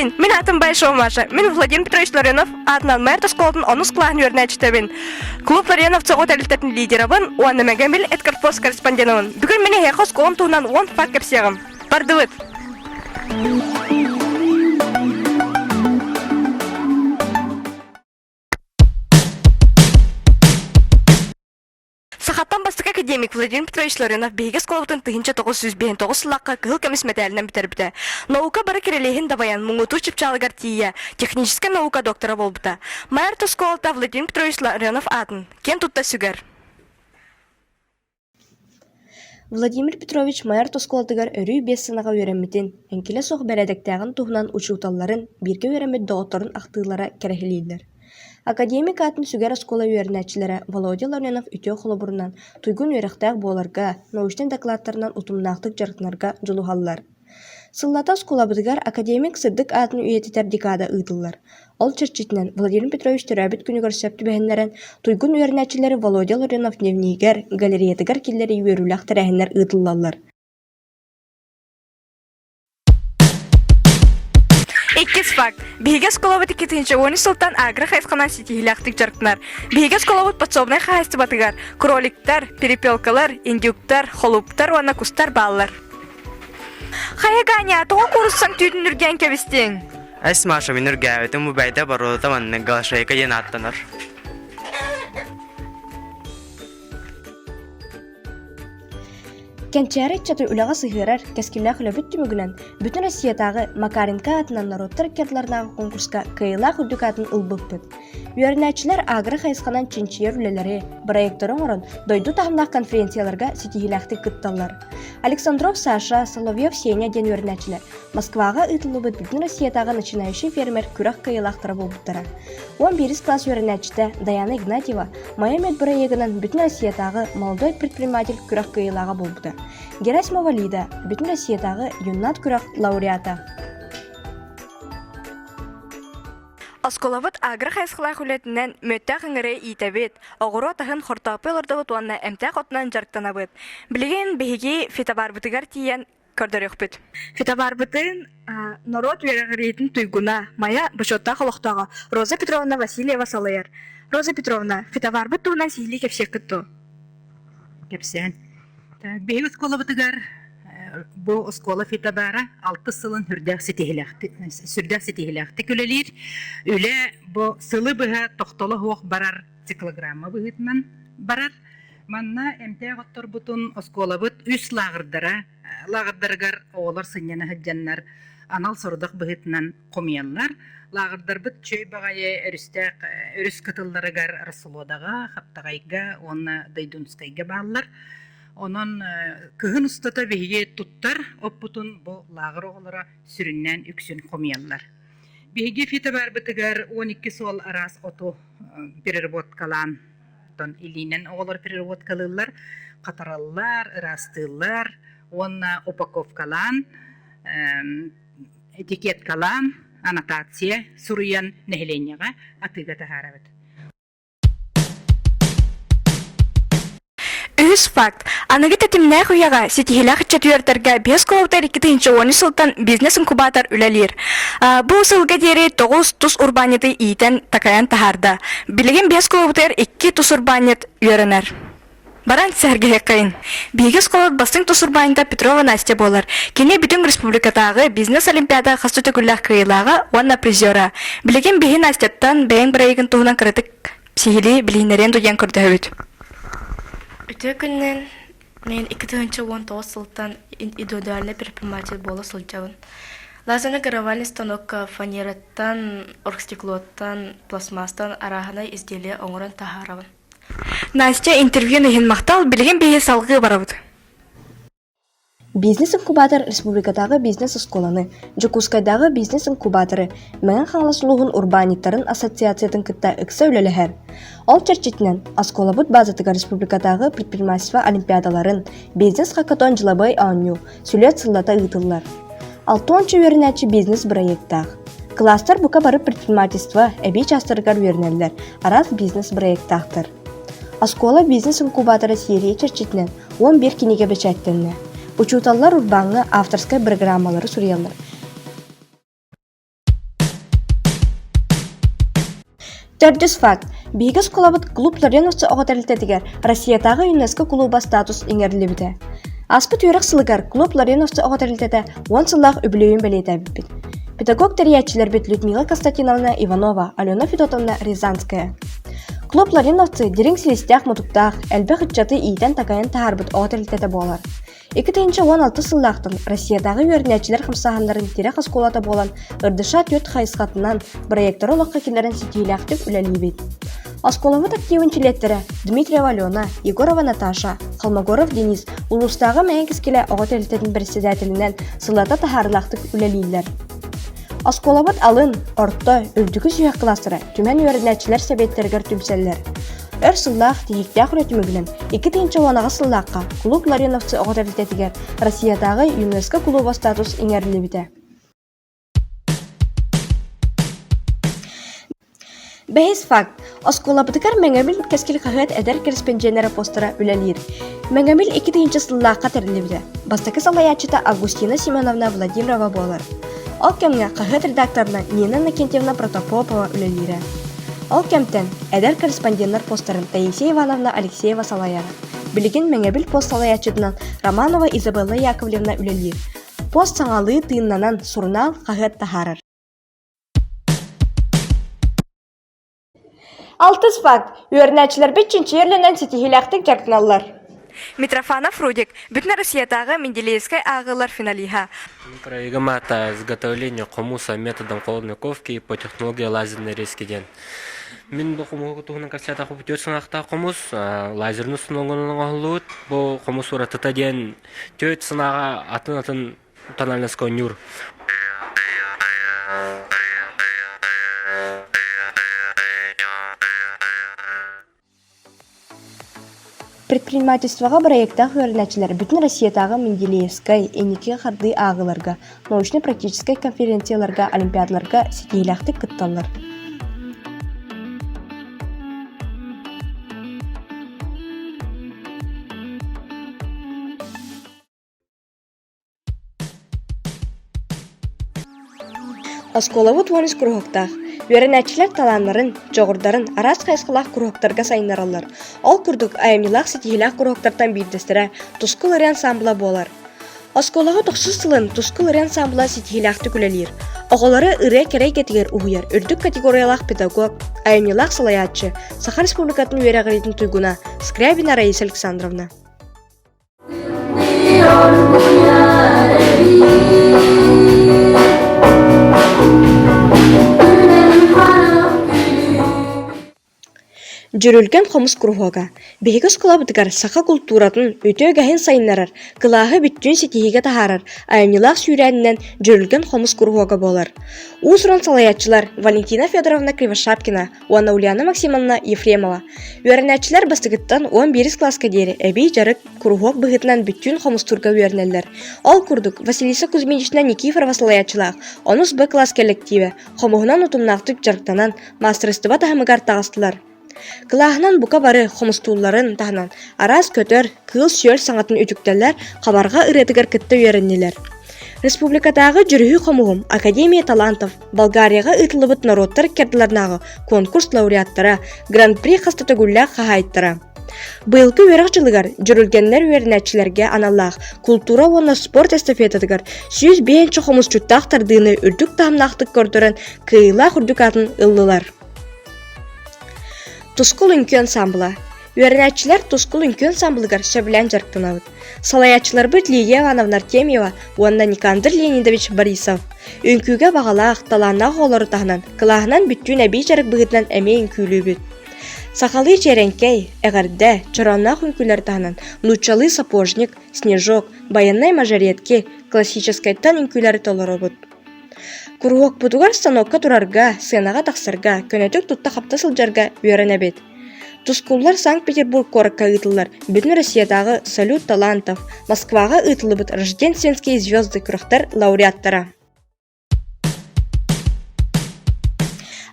Күн, мин аатым Большова Маша. Мин Владимир Петрович Ларионов аатынан мэр оскуолатын онус кылааһын үөрэнээччитэбин. Клуб Ларионов соҕу тэрилтэтин лидерабын уонна Мегамил Эдкарпост корреспонденабын. Бүгүн мин эһиэхэ оскуолам туһунан 10 факт кэпсиэҕим. Бардыбыт! Сахаттан бастакы академик Владимир Петрович Ларионов биһиги оскуолабытын 1959 сыллаахха кыһыл көмүс мэтээлинэн бүтэрбитэ. Наука бары кирилиэһин дабайан, муҥутуур чыпчаалыгар тиийэ, техническэй наука доктора буолбута. Майа оскуолата Владимир Петрович Ларионов аатын киэн тутта сүгэр. Владимир Петрович Майа оскуолатыгар өрүү биэс сынаҕа үөрэммитин, эҥкилэ суох бэрээдэктээҕин туһунан учууталларын, бииргэ үөрэммит доҕотторун ахтыылара кэрэһилииллэр. Академик аатын сүгэр оскуола үөрэнээччилэрэ Володя Ларионов үтүө холобурунан туйгун үөрэхтээх буоларга, научнай дакылааттарынан утумнаахтык дьарыктанарга дьулуһаллар. Сыллата оскуолабытыгар академик сырдык аатын үйэтитэр декада ыытыллар. Ол чэрчитинэн Владимир Петрович төрөөбүт күнүгэр сөп түбэһиннэрэн, туйгун үөрэнээччилэри Володя Ларионов дневнигэр, галереятыгар киллэрии үөрүүлээх тэрээһиннэр ыытыллаллар. Иккис факт. Биһиги оскуолабыт 2010 сылтан агро хайысханан ситиһиилээхтик дьарыктанар. Биһиги оскуолабыт подсобнай хаһаайыстыбатыгар кроликтар, перепелкалар, индюктар, холууптар уонна кустар бааллар. Хайа Ганя, тоҕо кууруссаҥ түүтүн үргээн кэбистиҥ? Эс Маша мин үргээбитим бу бэйдэ боруода маннык галашейка диэн ааттанар. Кэнчээри ыччаты үлэҕэ сыһыарар кэскиллээх үлэбит түмүгүнэн Бүтүн Россиятааҕы Макаренко аатынан норуоттар ыккардыларынааҕы конкурска кыайыылаах үрдүк аатын ылбыппыт. Үөрэнээччилэр агро хайысханан чинчийэр үлэлэри, бырайыактары оҥорон дойду таһымнаах конференцияларга ситиһиилээхтик кытталлар. Александров Саша, Соловьев Сеня диэн үөрэнээччилэр Москваҕа ыытыллыбыт Бүтүн Россиятааҕы начинающий фермер күрэх кыайыылаахтара буолбуттара. 11 класс үөрэнээччитэ Даяна Игнатьева «Моя мед» бырайыагынан Бүтүн Россиятааҕы «Молодой предприниматель» күрэх кыайыылааҕа буолбута. Герасимова Лида Бүтүн Россиятааҕы «Юннат» күрэх лауреата. Оскуолабыт агро хайысхалаах үлэтинэн мүөттээх ыҥырыы иитэбит, оҕуруот аһын хортооппуй олордобут уонна эмтээх отунан дьарыктанабыт. Билигин биһиги фитобарбытыгар тиийэн көрдөрүөхпүт. Фитобарбытын норуот үөрэҕириитин туйгуна, Майа бочуоттаах олохтооҕо Роза Петровна Васильева салайар. Роза Петровна, фитоварбыт туһунан сиһилии кэпсиэххит дуо? Кэпсээн. Биһиги оскуолабытыгар бу оскуола фитобара алтыс сылын сүрдээх ситиһилээхтик сүрдээх ситиһилээхтик үлэлиир. Үлэ бу сылы быһа тохтоло суох барар циклограмма быһыытынан барар. Манна эмтээх отторбутун оскуолабыт үс лааҕырдара лааҕырдарыгар оҕолор сынньана сылдьаннар анал сорудах быһыытынан хомуйаллар. Лааҕырдарбыт чөй баҕайы өрүстээх өрүс кытылларыгар Рассолодаҕа, Хаптаҕайга уонна Дойдунскайга бааллар. Онон кыһын устата биһиги туттар оппутун бу лааҕыр оҕолоро сүрүннээн үксүн хомуйаллар. Биһиги фитобарбытыгар 12 суол араас оту переработкалаан Оттон илиинэн оҕолор переработкалыыллар, хатараллар, ыраастыыллар уонна упаковкалаан, этикеткалаан, аннотация суруйан нэһилиэнньэҕэ атыыга таһаарабыт. Үһүс факт. Аныгы тэтимнээх үйэҕэ ситиһиилээх ыччат үөрдэргэ биэс куолутар 2010 сылтан бизнес-инкубатор үлэлиир. Бу сылга диэри тоҕус тус урбаанньыты иитэн, такайан таһаарда. Билигин биэс куолутугар икки тус урбаанньыт үөрэнэр. Баран сэһэргэһиэххэйин. Биһиги оскуолабыт бастыҥ тус урбаанньыта Петрова Настя буолар. Кини бүтүн республикатааҕы бизнес-олимпиада хас да төгүллээх кыайыылааҕа уонна призера. Билигин биһи Настяттан бэйэҥ бырайыгын туһунан кыратык сиһилии билиһиннэриэн дуо диэн көрдөһөбүт. Үтүө күнүнэн мин 2019 сылтан индивидуальный предприниматель буола сылдьабын. Лазерно-гравальный станокка фанераттан, оргстеклоттан, пластмасстан арааһынай изделие оҥорон таһаарабын. Настя интервью иһин махтал, билигин биһи салгыы барабыт. Бизнес-инкубатор республикатааҕы бизнес-оскуоланы, Дьокуускайдааҕы бизнес-инкубаторы, Мэҥэ Хаҥалас улууһун урбаанньыттарын ассоциациятын кытта ыкса үлэлэһэр. Ол чэрчитинэн, оскуолабыт базатыгар республикатааҕы предпринимательство олимпиадаларын, бизнес-хакатон дьылабыай оонньуу, сүлүөт сыллата ыытыллар. Алтыонча үөрэнээччи бизнес-бырайыактаах. Кылаастар бука бары предпринимательство эбии чаастарыгар үөрэнэллэр, араас бизнес-бырайыактаахтар. Оскуола бизнес-инкубатора сиэрийэ чэрчитинэн 11 кинигэ бэчээттэннэ. Учууталлар урбааҥҥа авторскай бырагыраамалары суруйаллар. Төрдүс факт. Биһиги оскуолабыт клуб Лореносцы оҕо тэрилтэтигэр Россиятааҕы ЮНЕСКО кулууба статус иҥэриллибитэ. Ааспыт үөрэх сылыгар клуб Лореносцы оҕо тэрилтэтэ уон сыллаах үбүлүөйүн бэлиэтээбиппит. Педагог тэрийээччилэрбит Людмила Константиновна Иванова, Алена Федотовна Рязанская. Клуб Лариновцы дириҥ силистээх-мутуктаах, элбэх ыччаты иитэн-такайан таһаарбыт оҕо тэрилтэтэ буолар. 2016 сыллаахтан Россиятааҕы үөрэнээччилэр хамсааһыннарын тирэх оскуолата буолан РДШ түөрт хайысхатынан бырайыактары олоххо киллэрэн ситиһиилээхтик үлэлиибит. Оскуолабыт активын чилиэттэрэ Дмитриева Алена, Егорова Наташа, Холмогоров Денис улуустааҕы Мэҥэ кэскилэ оҕо тэрилтэтин бэрэссэдээтэлинэн сыллата таһаарыылаахтык үлэлииллэр. Оскуолабыт алын, орто, үрдүкү сүһүөх кылаастара түмэн үөрэнээччилэр сэбиэттэригэр түмсэллэр. Өр сыллаах тиһиктээх үлэ түмүгүнэн 2018 сыллаахха Клуб Лариновцы оҕо тэрилтэтигэр Россиятааҕы ЮНЕСКО кулууба статус иҥэриллибитэ. Бэһис факт. Оскуолабытыгар Мэҥэбил Кэскил хаһыат эдэр кэрэспэндьиэннэрэ постара үлэлиир. Мэҥэбил 2000 сыллаахха тэриллибитэ. Бастакы салайааччыта Августина Семеновна Владимирова буолар. Ол кэмҥэ хаһыат редакторынан Нина Иннокентьевна Протопопова үлэлиирэ. Ол кэмтэн эдэр корреспонденнар постарын Таисия Ивановна Алексеева салайара. Билигин Мэҥэбил пост салайааччытынан Романова Изабелла Яковлевна үлэлиир. Пост саҥалыы тыыннанан сурунаал, хаһыат таһаарар. Алтыс факт. Үөрэнээччилэрбит чинчийэр ситиһиилээхтик дьарыктаналлар. Митрофанов Рудик, Бүтүн Россиятааҕы Менделеевскай ааҕыылар финалиһа. Проегым аата изготовление хомуса методом холодной ковки по технологии лазерной резки диэн. Мин бу хомуһу туһунан кэпсээтэхпит түөрт сыҥаахтаах хомус лазерный установканан оҥоһуллубут. Бу хомус уратыта диэн түөрт сыҥааҕа атын-атын тональноска оонньуур. Предпринимательствоҕа бырайыактаах үөрэнээччилэр Бүтүн Россиятааҕы Менделеевскай, инники хардыы ааҕыыларга, научнай-практическай конференцияларга, олимпиадаларга ситиһиилээхтик кытталлар. Оскуолабыт 13 куруһуоктаах. Үөрэнээччилэр талааннарын, дьоҕурдарын араас хайысхалаах куруһуоктарга сайыннараллар. Ол курдук, айымньылаах ситиһиилээх куруһуоктартан биирдэстэрэ Тускул ырыа ансаамбыла буолар. Оскуолаҕа тохсус сылын Тускул ырыа ансаамбыла ситиһиилээхтик үлэлиир. Оҕолору ырыа кэрэ эйгэтигэр уһуйар үрдүк категориялаах педагог, айымньылаах салайааччы, Саха Республикатын үөрэҕириитин туйгуна Скрябина Раиса Александровна. Дьүрүлгэн хомус куруһуога Биһиги оскуолабытыгар саха култууратын, үтүө үгэһин сайыннарар, кылааһы бүттүүн ситиһиигэ таһаарар айымньылаах сүүрээнинэн Дьүрүлгэн хомус куруһуога буолар. Уус-уран салайааччылар Валентина Федоровна Кривошапкина уонна Ульяна Максимовна Ефремова. Үөрэнээччилэр бастакыттан 11 кылааска диэри эбии дьарык, куруһуок быһыытынан бүттүүн хомустуурга үөрэнэллэр. Ол курдук, Василиса Кузьминична Никифорова салайааччылаах онус Б кылаас кэллэктиибэ хомуһунан утумнаахтык дьарыктанан, маастарыстыба таһымыгар таҕыстылар. Кылааһынан бука бары хомустуулларын таһынан араас көтөр, кыыл-сүөл саҥатын үтүктэллэр, хабарҕа ырыатыгар кытта үөрэннилэр. Республикатааҕы Дьүрүһүй хомуһум Академия талантов Болгарияҕа ыытыллыбыт норуоттар ыккардыларынааҕы конкурс лауреаттара, Гран-при хаста төгүллээх хаһаайыттара. Быйылгы үөрэх дьылыгар дьүрүлгэннэр үөрэнээччилэргэ аналлаах култуура уонна спорт эстафетатыгар 105 хомусчуттаах тардыыны үрдүк таһымнаахтык көрдөрөн кыайыылаах үрдүк аатын ыллылар. Тускул үҥкүү ансаамбыла Үөрэнээччилэр Тускул үҥкүү ансаамбылыгар сөбүлээн дьарыктанабыт. Салайааччыларбыт Лидия Ивановна Артемьева уонна Никандр Леонидович Борисов. Үҥкүүгэ баҕалаах, талааннаах оҕолору таһынан, кылааһынан бүттүүн эбии дьарык быһыытынан эмиэ үҥкүүлүүбүт. Сахалыы чэрэҥкэй, эҕэрдэ, чороонноох үҥкүүлэр таһынан нууччалыы сапожник, снежок, байыаннай мажоретки, классическайтан үҥкүүлэри толоробут. Куруһуокпутугар станокка турарга, сыанаҕа тахсарга, көнөтүк тутта-хапта сылдьарга үөрэнэбит. Тускуллар Санкт-Петербург куоракка ыытыллар Бүтүн Россиятааҕы «Салют талантов», Москваҕа ыытыллыбыт «Рождественские звезды» күрэхтэр лауреаттара.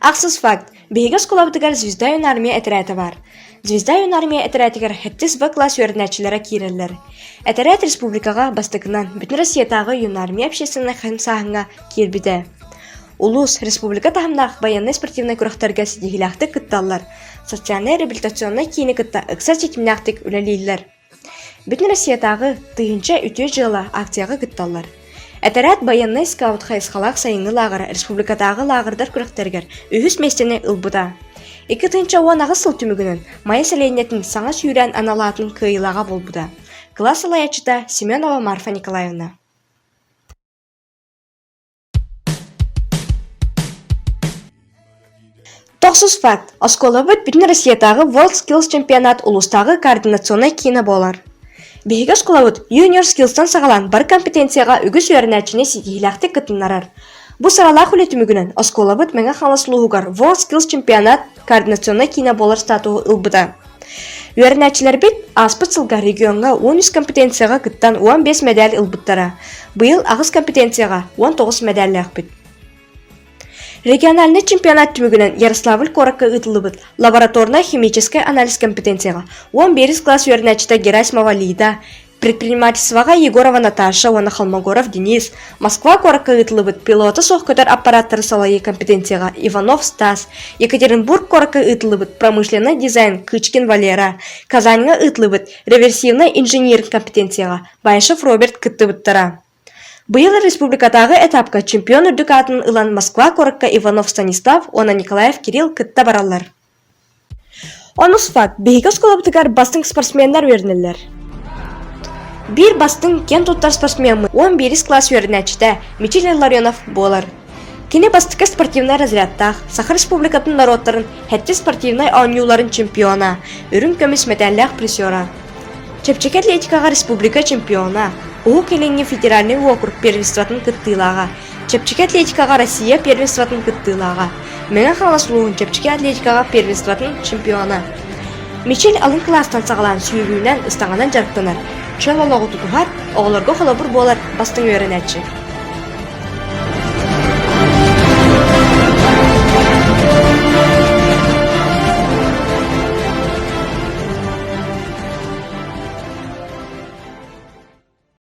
Ахсыс факт. Биһиги оскуолабытыгар «Звезда юнармия» этэрээтэ баар. «Звезда юнармия» этэрээтигэр сэттис В класс үөрэнээччилэрэ киирэллэр. Этэрээт республикаҕа бастакынан Бүтүн Россиятааҕы юнармия общественнай хамсааһыҥҥа киирбитэ. Улуус, республика таһымнаах байыаннай-спортивнай күрэхтэргэ ситиһиилээхтик кытталлар, социальнай-реабилитационнай киини кытта ыкса ситимнээхтик үлэлииллэр. Бүтүн Россиятааҕы Тыһыынча үтүө дьыала акцияҕа кытталлар. Этэрээт байыаннай скаут хайысхалаах сайыҥҥы лааҕыра республикатааҕы лааҕырдар күрэхтэригэр үһүс миэстэни ылбыта. 2018 сыл түмүгүнэн Майа сэлиэнньэтин саҥа сүүрээн анал аатын кыайыылааҕа буолбута. Кылаас салайааччыта Семенова Марфа Николаевна. Тохсус факт. Оскуолабыт Бүтүн Россиятааҕы WorldSkills чемпионат улуустааҕы координационнай киинэ буолар. Биһиги оскуолабыт Junior Skills-тан саҕалаан бары компетенцияҕа үгүс үөрэнээччини ситиһиилээхтик кытыннарар. Бу сыралаах үлэ түмүгүнэн оскуолабыт Мэҥэ Хаҥалас улууһугар WorldSkills чемпионат координационнай киинэ буолар статуһу ылбыта. Үөрэнээччилэрбит ааспыт сылга региоҥҥа 13 компетенцияҕа кыттан 15 мэдээл ылбыттара. Быйыл аҕыс компетенцияҕа 19 мэдээллээхпит. Региональнай чемпионат түмүгүнэн Ярославль куоракка ыытыллыбыт лабораторнай химическэй анализ компетенцияҕа 11 кылаас үөрэнээччитэ Герасимова Лида, Предпринимательствоҕа Егорова Наташа уонна Холмогоров Денис, Москва куоракка ыытыллыбыт пилота суох көтөр аппараттары салайыы компетенцияҕа Иванов Стас, Екатеринбург куоракка ыытыллыбыт промышленнай дизайн Кычкин Валера, Казаньҥа ыытыллыбыт реверсивнай инженеринг компетенцияҕа Баишев Роберт кыттыбыттара. Быйыл республикатааҕы этапка чемпион үрдүк аатын ылан Москва куоракка Иванов Станислав уонна Николаев Кирилл кытта бараллар. Онус факт, биһиги оскуолабытыгар бастыҥ спортсменнар үөрэнэллэр. Биир бастыҥ, киэн туттар спортсмеммыт 11 кылаас үөрэнээччитэ Мичил Илларионов буолар. Кини бастакы спортивнай разрядтаах, Саха Республикатын норуоттарын сэттис спортивнай оонньууларын чемпиона, үрүҥ көмүс мэтээллээх призера. Чэпчэки атлетикаҕа республика чемпиона, Уһук Илиҥҥи федеральнай уокурук первенствотын кыттыылааҕа, Чэпчэки атлетикаҕа Россия первенствотын кыттыылааҕа, Мэҥэ Хаҥалас улууһун чэпчэки атлетикаҕа первенствотын чемпиона. Мичил алын кылаастан саҕалаан сүүрүүнэн, ыстаҥанан дьарыктанар, чөл олоҕу тутуһар, оҕолорго холобур буолар бастыҥ үөрэнээччи.